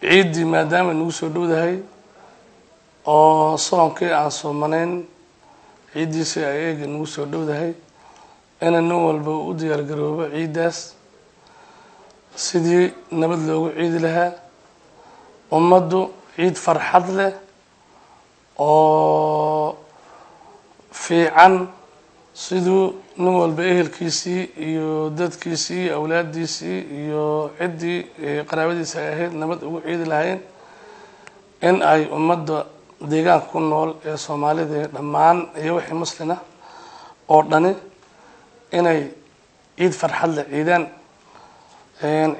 Ciiddii maadaama nagu soo dhowdahay oo soonkii aan soomanayn ciiddiisi ay eega nagu soo dhowdahay, ina nin walba u diyaar garoobo ciiddaas sidii nabad loogu ciidi lahaa. Ummaddu ciid farxad leh oo fiican siduu nin walba ehelkiisii iyo dadkiisii iyo awlaaddiisii iyo ciddii qaraabadiisa ay ahayd nabad ugu ciidi lahayn, in ay ummadda deegaanka ku nool ee Soomaalida dhammaan iyo wixii muslina oo dhani inay ciid farxad leh ciidaan.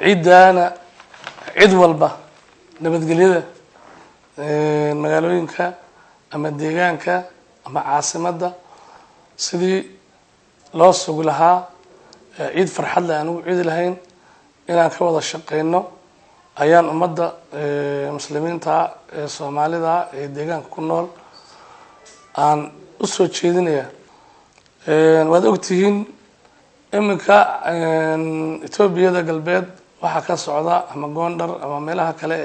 Ciiddaana cid walba nabadgelyada magaalooyinka ama deegaanka ama caasimadda sidii loo sugi lahaa, ciid farxad leh aan ugu ciidi lahayn, inaan ka wada shaqeyno ayaan ummadda muslimiinta ee Soomaalida ee deegaanka ku nool aan u soo jeedinayaa. Waad ogtihiin iminka Etoobiyada galbeed waxaa ka socda, ama Gondar ama meelaha kale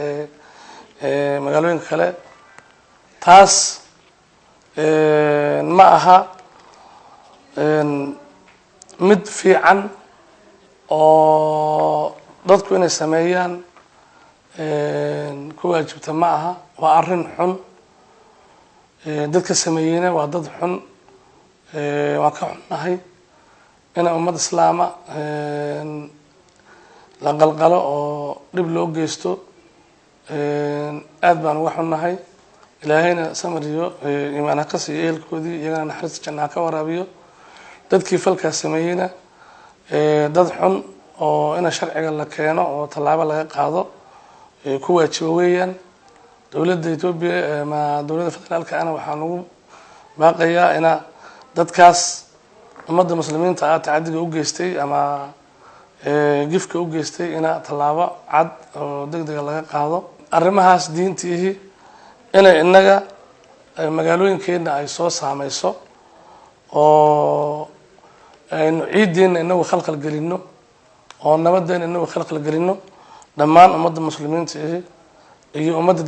ee magaalooyinka kale. Taas ma aha mid fiican oo dadku inay sameeyaan ku waajibta ma aha. Waa arrin xun. Dadka sameeyeyna waa dad xun. Waan ka xunnahay ina ummad islaama la qalqalo oo dhib loo geysto. Aad baan uga xunnahay. Ilaahayna samar iyo iimaan ha ka siiyo ehelkoodii, iyagana naxariista janna ha ka waraabiyo. Dadkii falkaas sameeyeyna dad xun oo ina sharciga la keeno oo tallaabo laga qaado ku waajiba weeyaan. Dowladda Etoobiya ama dowladda federaalka ana waxaan ugu baaqayaa ina dadkaas ummadda muslimiinta ah tacadiga u geystay ama gifka u geystay ina tallaabo cad oo deg dega laga qaado. Arrimahaas diintiihi inay innaga magaalooyinkeenna ay soo saameyso oo aynu ciideenna inagu khalkhal gelino oo nabadeena inagu khalkhal gelino, dhammaan ummadda muslimiinta ihi iyo ummadda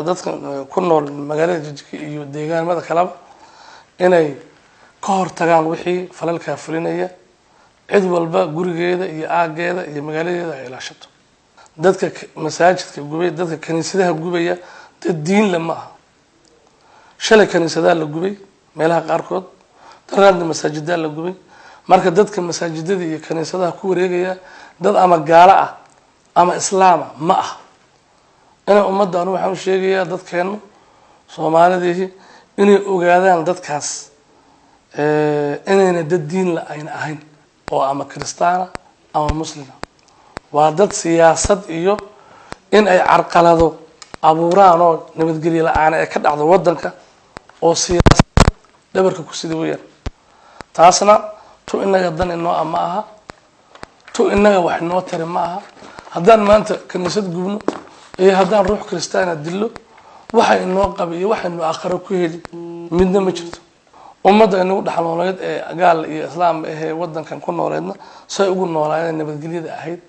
dadka ku nool magaalada Jijigi iyo deegaamada kaleba inay ka hortagaan wixii falalkaa fulinaya. Cid walba gurigeeda iyo aaggeeda iyo magaaladeeda ay ilaashato. Dadka masaajidka gubay, dadka kaniisadaha gubaya, dad diinle ma aha. Shalay kaniisadaha la gubay meelaha qaarkood, daraadna masaajidaa la gubay. Marka dadka masaajidada iyo kaniisadaha ku wareegaya dad ama gaalo ah ama islaama ma ah. Inay ummadda, anu waxaan u sheegayaa dadkeenu Soomaalidiihi inay ogaadaan dadkaas inayna dad diinla ayna ahayn oo ama kiristaana ama muslima. Waa dad siyaasad iyo in ay carqalado abuuraan oo nabadgelyo la-aan ay ka dhacdo waddanka oo siyaasad dhabarka ku sida weeyaan. Taasna tu inaga dan inoo ah ma aha, tu inaga wax inoo tari ma aha. Haddaan maanta kaniisad gubno iyo haddaan ruux kiristaana dillo, waxa inoo qaba iyo waxaynu aakharo ku heli midna ma jirto. Ummadda inagu dhex nooleyd ee gaal iyo islaamba ahee waddankan ku nooleydna say ugu noolaayeen nabadgelyada ahayd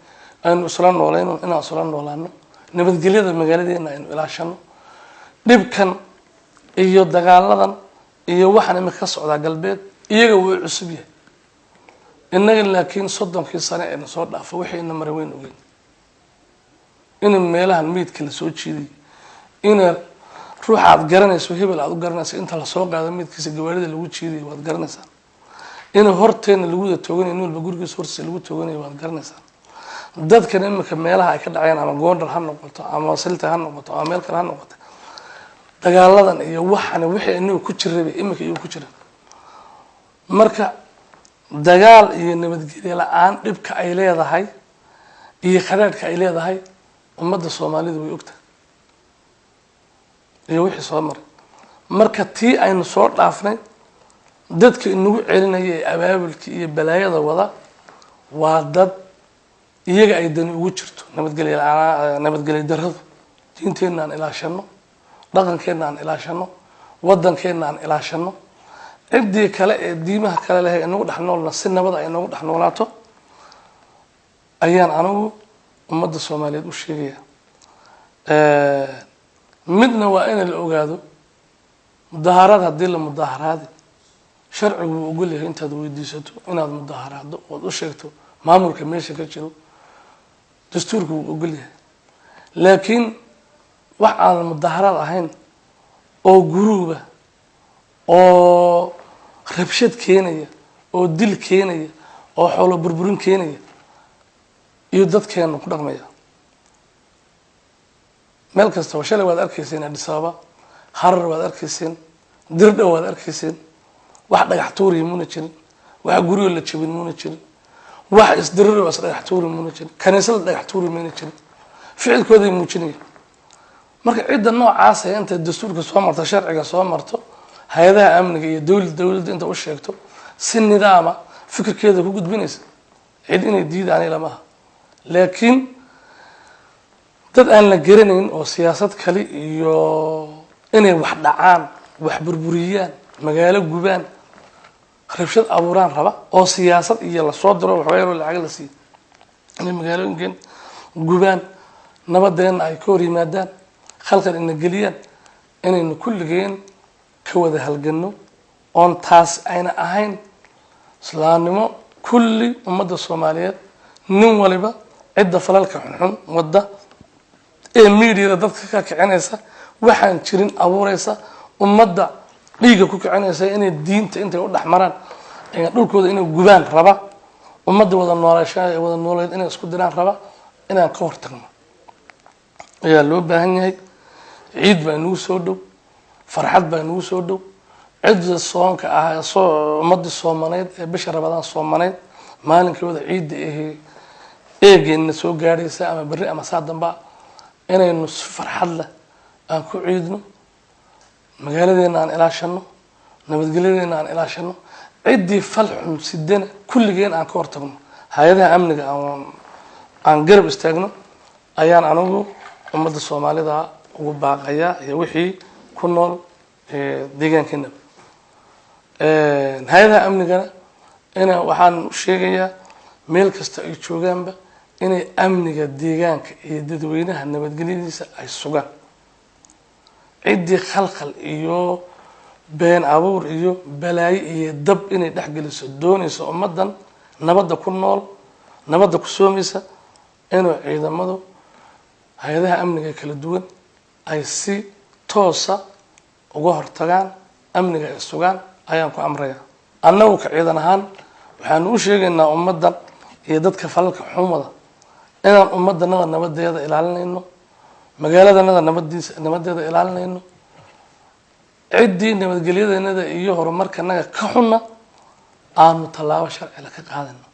aynu isla noolayno, inaan isla noolaano, nabadgelyada magaaladeena aynu ilaashano. Dhibkan iyo dagaaladan iyo waxaan imika ka socdaa galbeed iyaga wuu cusub yahay, innaga laakiin 30kii sane ee na soo dhaafo wixii ina maray weyn ogeyn, in meelahan meydka lasoo jiiday, ina ruuxa aad garanayso, hebel aad u garanayso, inta lasoo qaado meydkiisa gawaarida lagu jiidayo waad garanaysaa, in horteena lagu wada tooganayo, nin walba gurigiisa hortiisa lagu tooganayo waad garanaysaa. Dadkan imika meelaha ay ka dhaceen, ama Gondar ha noqoto ama Silta ha noqoto ama meel kale ha noqoto, dagaaladan iyo waxani wixii inagu ku jirabay imika iyagu ku jira. Marka dagaal iyo nabadgelyo la-aan dhibka ay leedahay iyo khadhaadhka ay leedahay ummadda Soomaalida way ogtahay iyo wixii soo maray. Marka tii aynu soo dhaafnay dadka inagu celinaya ee abaabulka iyo balaayada wada waa dad iyaga ay dani ugu jirto nabadgelyo la-aan, nabadgelyo darradu. Diinteenna aan ilaashano, dhaqankeenna aan ilaashano, waddankeenna aan ilaashano. Ciddii kale ee diimaha kale leh inagu dhex noolna si nabada ay inagu dhex noolaato ayaan anigu ummadda Soomaaliyeed u sheegaya. Midna waa in la ogaado, mudaaharaad haddii la mudaaharaadi, sharcigu wuu ogol yahay intaad weydiisato inaad mudaaharaado ood u sheegto maamulka meesha ka jiro, dastuurku wuu ogol yahay. Laakiin wax aan mudaaharaad ahayn oo guruuba oo rabshad keenaya oo dil keenaya oo xoolo burburin keenaya iyo dadkeenu ku dhaqmaya meel kastaba. Shalay waad arkayseen Addis Ababa, Harar waad arkayseen, Dirdhow waad arkayseen. Wax dhagax tuuriya muna jirin, wax guryo la jabin muna jirin, wax isdirir is dhagax tuuri muna jirin, kaniisada dhagax tuuri mayna jirin. Ficilkooday muujinaya. Marka cidda noocaasa intay dastuurka soo marto, sharciga soo marto, hay-adaha amniga iyo dowladda inta u sheegto, si nidaama fikirkeeda ku gudbinaysa, cid inay diidaan lama aha. Laakiin dad aan la garanayn oo siyaasad kale iyo inay wax dhacaan, wax burburiyaan, magaalo gubaan, rabshad abuuraan raba, oo siyaasad iyo lasoo diro, waxoogaa yaroo lacag la siiyo, inay magaalooyinkeen gubaan, nabadeenna ay ka hor yimaadaan, khalkhal ina geliyaan, inaynu kulligeen ka wada halgano oon taas ayna ahayn islaamnimo. Kulli ummadda Soomaaliyeed, nin waliba, cidda falalka xunxun wadda ee miidiyada dadka ka kicinaysa, waxaan jirin abuureysa, ummadda dhiigga ku kicinaysa, inay diinta intay u dhex maraan dhulkooda inay gubaan raba, ummadda wada noolasha wada nooleed inay isku diraan raba, inaan ka hortagno ayaa loo baahan yahay. Ciid baa nagu soo dhow, farxad baa nagu soo dhow. Cidda soonka ah, soo ummadii soomaneyd ee bisha Rabadaan soomaneyd, maalinkooda ciidda ahee eegeenna soo gaadhaysa ama berri ama saa damba, inaynu si farxad leh aan ku ciidno, magaaladeena aan ilaashano, nabadgelyadeena aan ilaashano, ciddii fal xun sidana kulligeen aan ka hortagno, hay-adaha amniga aan garab istaagno ayaan anigu ummadda Soomaalida ugu baaqayaa iyo wixii ku nool deegaankeena. Hay-adaha amnigana ina waxaan u sheegayaa, meel kasta ay joogaanba, inay amniga deegaanka iyo dadweynaha nabadgelyadiisa ay sugaan. Ciddii khalkhal iyo been abuur iyo balaayo iyo dab inay dhexgeliso doonayso ummaddan nabadda ku nool, nabadda ku soomaysa, inuu ciidamadu, hay-adaha amniga kala duwan ay si toosa uga hortagaan, amniga ay sugaan ayaan ku amraya. Annagu ka ciidan ahaan waxaanu u sheegaynaa ummaddan iyo dadka falalka xumada inaan ummaddanada nabadeeda ilaalinayno, magaaladanada nabadiisa nabadeeda ilaalinayno. Ciddii nabadgelyadanada iyo horumarkanaga ka xunna aanu tallaabo sharcila ka qaadayno.